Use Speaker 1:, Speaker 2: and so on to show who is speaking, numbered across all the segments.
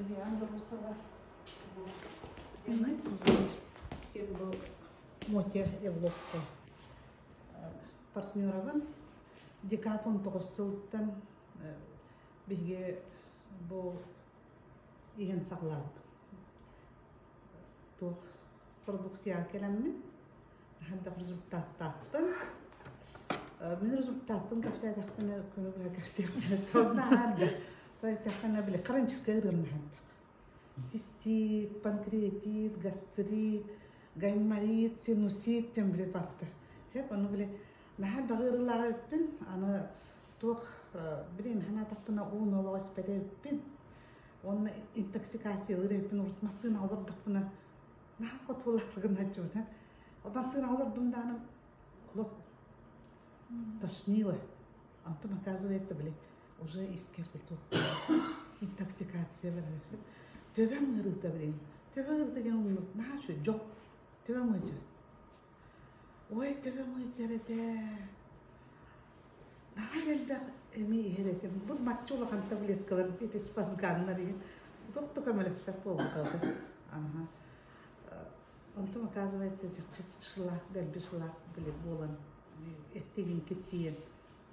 Speaker 1: Андрусова бу Мотя Явловская партнерабын. Декап 19 сылтан биһиги бу иһин саҕалаабытым. Туох продукцияҕа кэлэммин элбэх результаттаахпын. Мин результаппын кэпсээтэхпинэ күнү быһа кэпсиэхпинэ наһаа элбэх. То эттэхпинэ били хроническай ыарыым наһаа элбэх. Цистит, панкреатит, гастрит, гайморит, синусит диэн били барда. Хэп ону били наһаа элбэх ыарыылаах эбиппин. Аны туох билин санаатахпына уун олоҕо испэтэ эбиппин. Уонна интоксикациялыыр эбиппин урут массыынаҕа олордохпуна наһаа хотуулаах гынааччыбын. Массыынаҕа олордум даҕаны олох тошнило. Онтум оказывается, били уже искэр туох интоксикация барар. Төбөм ыарыыта билин. Төбө ыарыыта диэн умнут наһаа үчүгэй дьол. Төбөм ыалдьар. Ой, төбөм ыалдьар этэ. Наһаа элбэх эми иһэр этим. Бу мачча улахан таблеткалар ити спазганнар иһин. Туох да көмөлөспөт буолбута. Аха. Онтум оказывается чахчы шылаах, дэлби шылаах били буолан эттигин киттиэн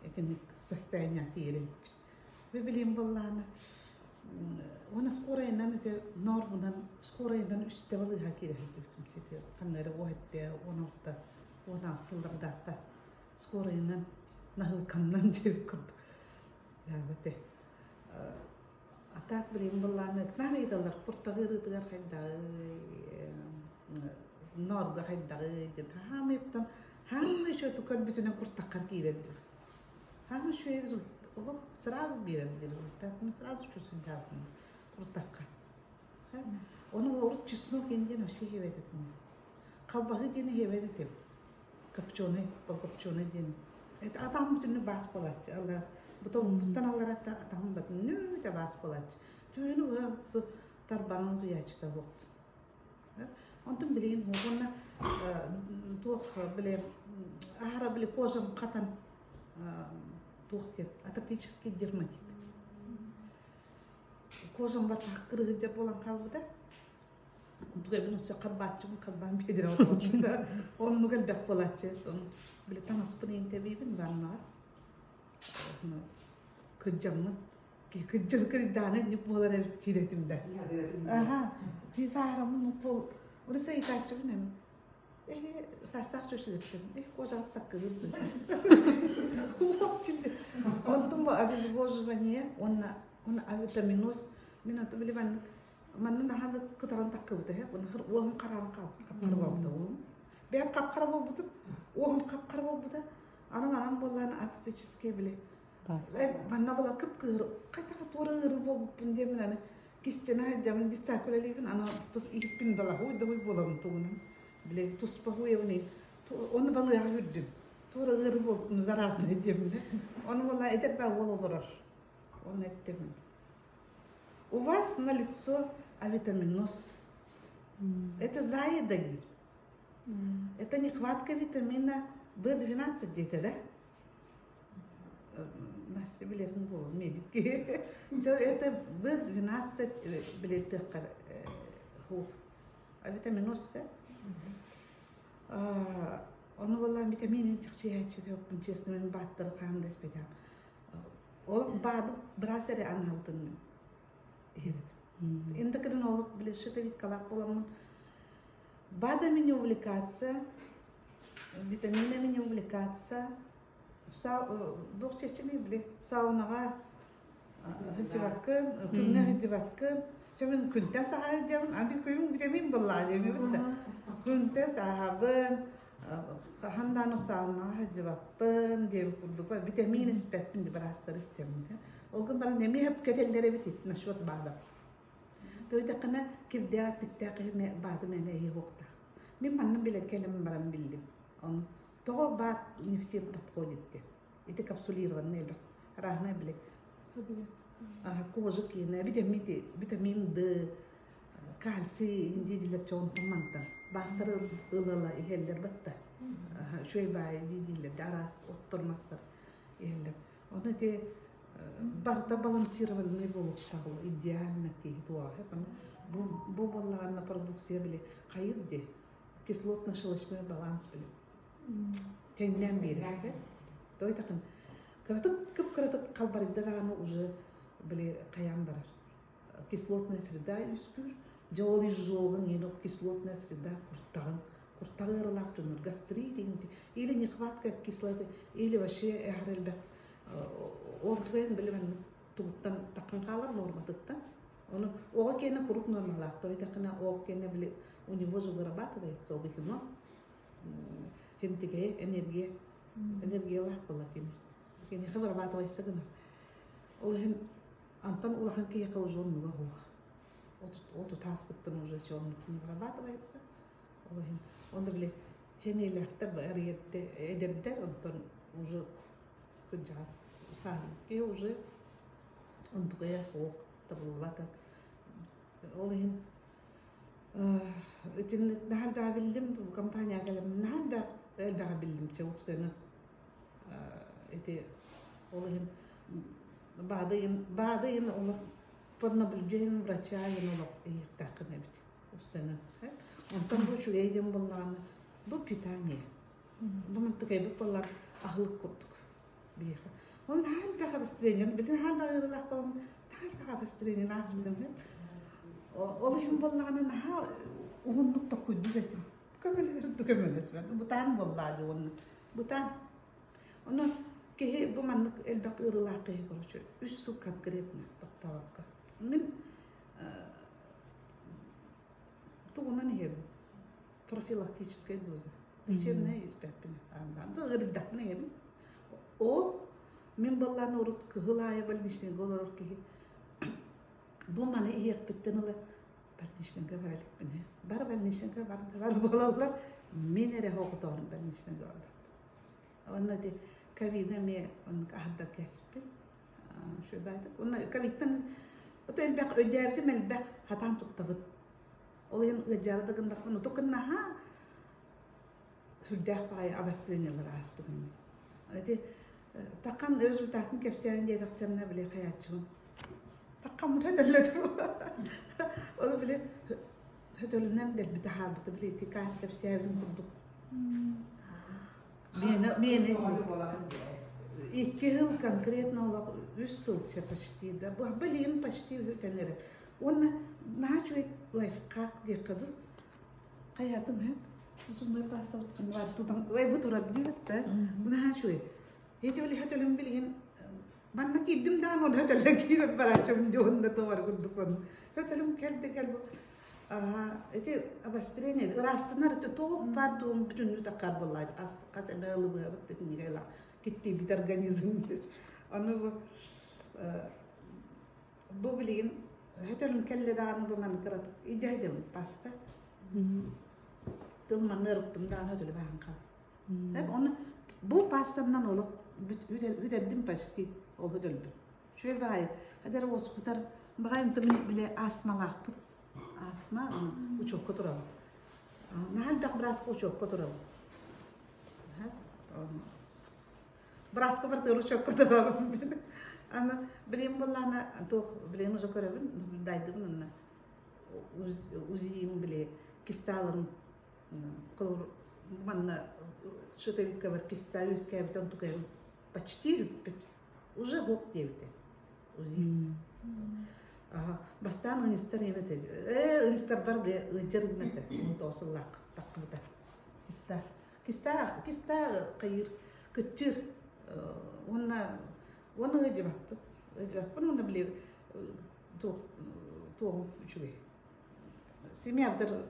Speaker 1: итинник состояние тиийэр эбиппит. Билим буоллаҕына уонна скорайынан ити нормунан скорайынан үстэ балыыһа киирэ сылдьыбытым ити ханна эрэ уоһэттэ 16 18 сыллардаахха скорайынан наһыылканнан диэбит курдук даабате А так билигин былааны наһаа ыйыталлар куртаҕы ыарыытыгар хайдаҕый, ноорго хайдаҕый диэн. Хаамыйыттан хаамыы үчүгэй көрбүтүнэн куртаххар киирэр дуо? Хаамыы үчүгэй результат олох сразу биэрэр результат мен сразу чувствуйдаабытым куртахха. Ону урут чеснок диэн вообще иһэбэт этим. Халбаһы диэн иһэбэт этим. Копченый, полкопченый диэн. Это атаҕым бүтүннүү баас буолааччы. Аллара буттан алларатта атаҕым бүтүннүү баас буолааччы. Түүнү быһа тарбаҕым утуйааччыта буолбут. Онтон билигин уонна туох били аһара били кожам хатан туох диэн атопический дерматит. Кожам бар кырыһыдьа буолан хаалбыта. Тугайбын өссө харбааччыбын харбаан биэдэрэ олорбутум да оннук элбэх буолааччы. Били таҥаспын иинтэбиибин ваннаҕа. Кыдьаммын. Кыдьыр кырдааны инник буолар эбит диир этим да. Аха. Саараммын пол. Урса ыйытааччыбын эм. Эһи саастаах чөчүлэттим. Эх, кожаат саккырыырбын. Онтум обезвоживание уонна авитаминоз. Мин аты били маннык Манна наһаа кытаран таххыбыта һэ. Уонна уоһум хараан хаалбыт, хап-хара буолбута уоһум. Бэйэм хап-хара буолбутум, уоһум хап-хара буолбута. Анан аран буоллаан атопический били. Манна була кып-кыһыр, хайдаха туора ыарыы буолбуппун диэмин аны кистэнэ сылдьабын, детсадка үлэлиибин, аны тус иһиппин балаһуй да хуй буолабын тугунан. Били туспа хуйабын Ону балыаҕа үрдүм. Туора ыарыы буолбутум заразный диэмин. Ону буолла эдэр баа уол олорор. Оны эттим. У вас на лицо авитаминоз. Это заедание. Это нехватка витамина В12 диэтэ да? Настя билэрин буолуо медик. Это В12 билеттэххэр авитаминоз Ону буоллаан витаминин чахчыйааччы честно мен бааттары хаан да испэтэм. Ол баады быраас эрэ анаабытын иһэр этим. Эндокринолог били щитовидкалаах буоламмын БАДами не увлекаться, витаминами не увлекаться, туох чечений били саунаҕа сылдьыбаккын, күҥҥэ сылдьыбаккын. Чэ мин күнтэн саҕа сылдьабын, аны күн витамин буллаа диэмибит да. Күнтэн саҕабын, хаһан даҕаны саунаҕа сылдьыбаппын диэн курдук витамин испэппин быраастары истэммин. Ол гынан баран эмиэ кэтэллэр эбит насчет БАДа. Тойдаххына кирдээх эттиктээх киһи БАДы мээнэ иһиэ суохтаах. Мин манна билэ кэлэн баран биллим. Ону тоҕо БАД не всем подходит диэн. Ити капсулированный элбэх арааһынай били кожа киэнэ витамин витамин Д кальций дииллэр чоҕунтан мантан баахтары ыла-ыла иһэллэр батта үчүгэй баайы дииллэр да араас оттор мастар иһэллэр ону ити Барыта балансированный буолуохтаах идеально киһи туоҕа бу бу буоллаҕына продукция били хайыр дии кислотно-щелочной баланс били тэҥнээн биэрэр той такын кыратык кып-кыратык халбарыйда даҕаны уже били хайаан барар кислотная среда үөскүүр дьэ ол изжога иһин кислотная среда куртаҕын куртаҕы ыарыылаах дьоннор гастрит или нехватка кислоты или вообще эһэр элбэх Онтугайын били маннык тугуттан таххан хаалар нуорматыттан. Ону оҕо киэнэ куруук нуормалаах. Тоҕо оҕо киэнэ били у него же вырабатывается ол иһин хинтигэйэ энергия энергиялаах буолар кини. Киниэхэ вырабатывайса гынар. Ол иһин антон улахан киһиэхэ уже оннуга суох. Отут ааспыттан уже оннук не вырабатывается. Ол иһин онно били сэниэлээхтэр эдэрдэр онтон уже кырдьаҕас сааһырбыт киһи уже онтукайа суох табыллыбата. Ол иһин итинник наһаа элбэҕи биллим компанияҕа кэлэммин наһаа элбэх элбэҕи биллим чэ уопсайынан ити ол иһин баадыйын баадыйын олох под наблюдением врача иһин олох иһиэхтээххин эбит уопсайынан онтон бу үчүгэй диэн буоллаҕына бу питание Бу мантыкайбыт буоллар аһылык курдук биһиэхэ. Ол наһаа элбэх обострением, билин наһаа элбэх ыарыылаах буолан наһаа элбэх обострением ааспытым. Ол иһин буоллаҕына наһаа уһуннук токуйдук этим. Көмөлөһөр көмөлөспөт. Бытаан буоллаа дии уонна бытаан. Ону киһи бу маннык элбэх ыарыылаах киһи короче үс сыл конкретно тохтообокко. Мин тугунан иһэбин? Профилактическая доза. Лечебная испэппин ыарыйдахпына иһэбин. Ол мин баллаан урут кыһыл аайы больничныйга олорор киһи бу маны иһиэхпиттэн ыла больничныйга бара иликпин. Бар больничныйга бар да бар буолаллар. Мин эрэ оҕотоҕун больничныйга барбаппын. Онно ити ковида эмиэ оннук аһардар кэспин. Үчүгэйдик. Онно ковидтан ото элбэх өйдөөбүтүм элбэх хатаан туттабыт. Ол иһин ыалдьаары да гыннахпын утук гыннаха сүрдээх баҕайы обострениелар ааспытым. Ити такхан результатын кэпсээн диэтэхтэринэ били хайааччыбын такхаммын хөтөллөтүм. Ол били хөтөлүнэн дэлби таһаарбыта били ити кэпсээбитим курдук. Миэнэ миэнэ икки сыл конкретно олох үс сыл почти да блин почти үтэн эрэр. Уонна наһаа үчүгэй лайфхак диэххэ дуу. Хайаатым һэ зубной паста тутан ой бу турар диэбит да наһаа үчүгэй. Эти били хөтөлүм билигин манна киирдим даҕаны онно хөтөлөн киирэр барааччым дьуһунна тугар курдук хөтөлүм кэлдэ кэл Ити обострение ыраастынар туох баар тугун бүтүннүү таккар буоллаҕа хас хас эмэ ылыбыабыт итиннигэ киттийбит организм ону бу бу билигин хөтөлүм кэллэ даҕаны бу маны кыратык идэ паста тыл манна ыруктум даҕаны хөтөлү бааһан хаал ону бу пастанан олох үтэрдим почти ол хөтөлбүт Үчүгэй баҕайы. Хадара уоскутар. Баҕайым тымын бile астмалаахпыт. Астма учуокка турабын. Наһаа элбэх бырааска учуокка турабын. Бырааска бартыгар учуокка турабын. Аны билим буоллаана туох билим уже көрөбүн, дайдыбын онно. УЗИим били кисталарым холобур манна щитовидкабар киста үөскээбит онтукайым почти бүппүт. Уже гок диэбитэ. Узист. Аха. Бастаан ынистар иһин этэ. Ээ, ынистарбар бile ыдьар гына этэ. Тоосуллаах таххыбыта. Киста. Киста, киста кыйыр, кыччыр. Уонна уонна ыдьыбаппын. Ыдьыбаппын уонна били туох туоҕум үчүгэй. Семьябытар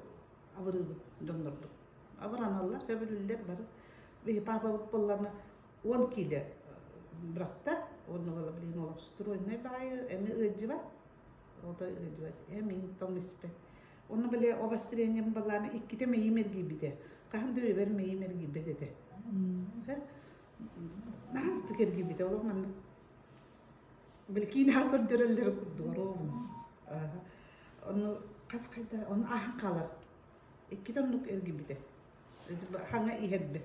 Speaker 1: абырыыбыт дьоннорбут. Абыраналлар, көбүлүллэр бары. Биһи папабыт буолларына 10 киилэ бырахта уонна буола билигин олох стройнай баҕайы эми ыалдьыбат ото ыалдьыбат эмиин тоҥ испэт онно били обострением балааны иккитэ мэйиим эргийбитэ хаһан да үйэбэр мэйиим эргийбэт этэ наһаа ытык эргийбитэ олох маннык били киинэҕэ көрдөрөллөр курдук ровно ону хас хайда ону ааһан хаалар иккитэ оннук эргийбитэ хаҥа иһэрбит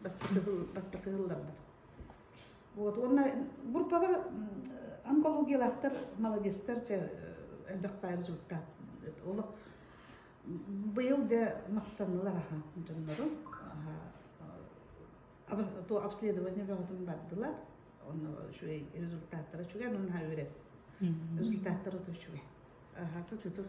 Speaker 1: бастакы бастакы ылларбыт. Вот уонна группабар Онкологиялаахтар молодецтар чэ элбэх баар результат. Олох быйыл да махтаннылар аха дьоннору. То обследование бөҕөтүн бардылар. Онно үчүгэй результаттара үчүгэй, онон наһаа үөрэбин. Результаттара то үчүгэй. Аха, ту-ту-ту.